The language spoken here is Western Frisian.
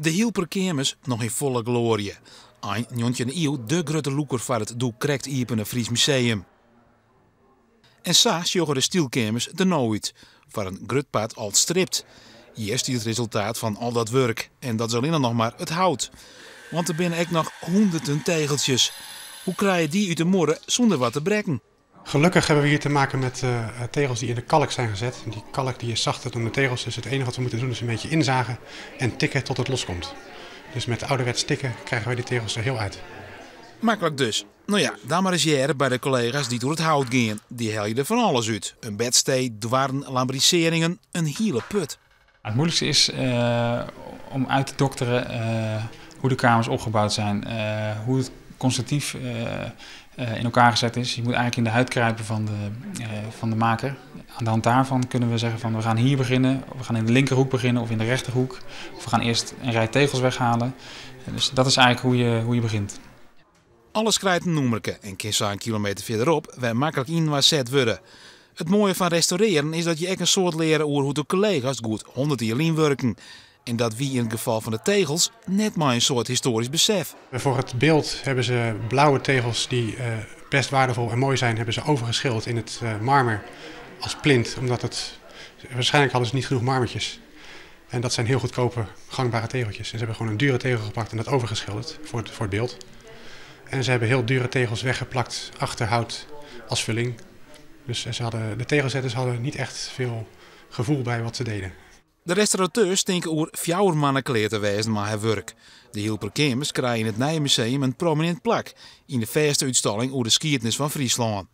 De Hylper Keamers noch yn folle gloarje. Ein njoggentjinde iuw de grutte lûker foar it doe krekt iepene Fries Museum. En sa sjogge de stylkeamers der no út, foar in grut part al stript. Hjir stiet it resultaat fan al dat wurk en dat is allinne noch mar it hout. Want der binne ek noch hûnderten tegeltsjes. Hoe krije je dy út de muorre sûnder wat te brekken? Gelukkig hebben we hier te maken met tegels die in de kalk zijn gezet. En die kalk die is zachter dan de tegels, dus het enige wat we moeten doen is een beetje inzagen en tikken tot het loskomt. Dus met ouderwets tikken krijgen wij die tegels er heel uit. Maklik dus. No ja, dan mar ris hearre by de kollega's dy't oer it hout gean. Dy helje der fan alles út. In bedstee, doarren, lambrisearringen, in hiele put. Het moeilijkste is om uit te dokteren hoe de kamers opgebouwd zijn, hoe het constructief in elkaar gezet is. Je moet eigenlijk in de huid kruipen van de maker. Aan de hand daarvan kunnen we zeggen van we gaan hier beginnen, we gaan in de linkerhoek beginnen of in de rechterhoek. Of we gaan eerst een rij tegels weghalen. Dus dat is eigenlijk hoe je begint. Alles krijt in nûmerke en kin sa in kilometer fierderop wer maklik yninoar set wurde. It moaie fan restaurearjen is dat je ek in soad leare oer hoe't de kollega's goed 100 jier lyn wurken. En dat wie yn it gefal fan de tegels net mei in soad histoarysk besef. Voor het beeld hebben ze blauwe tegels die best waardevol en mooi zijn, hebben ze overgeschilderd in het marmer als plint. Omdat het, waarschijnlijk hadden ze niet genoeg marmertjes. En dat zijn heel goedkope, gangbare tegeltjes. En ze hebben gewoon een dure tegel gepakt en dat overgeschilderd voor het beeld. En ze hebben heel dure tegels weggeplakt achter hout als vulling. Dus de tegelzetters hadden niet echt veel gevoel bij wat ze deden. De restaurateurs tinke oer 4 moanne klear te wêzen mei har wurk. De Hylper Keamers krije yn it nije museum in prominint plak yn de fêste útstalling oer de skiednis fan Fryslân.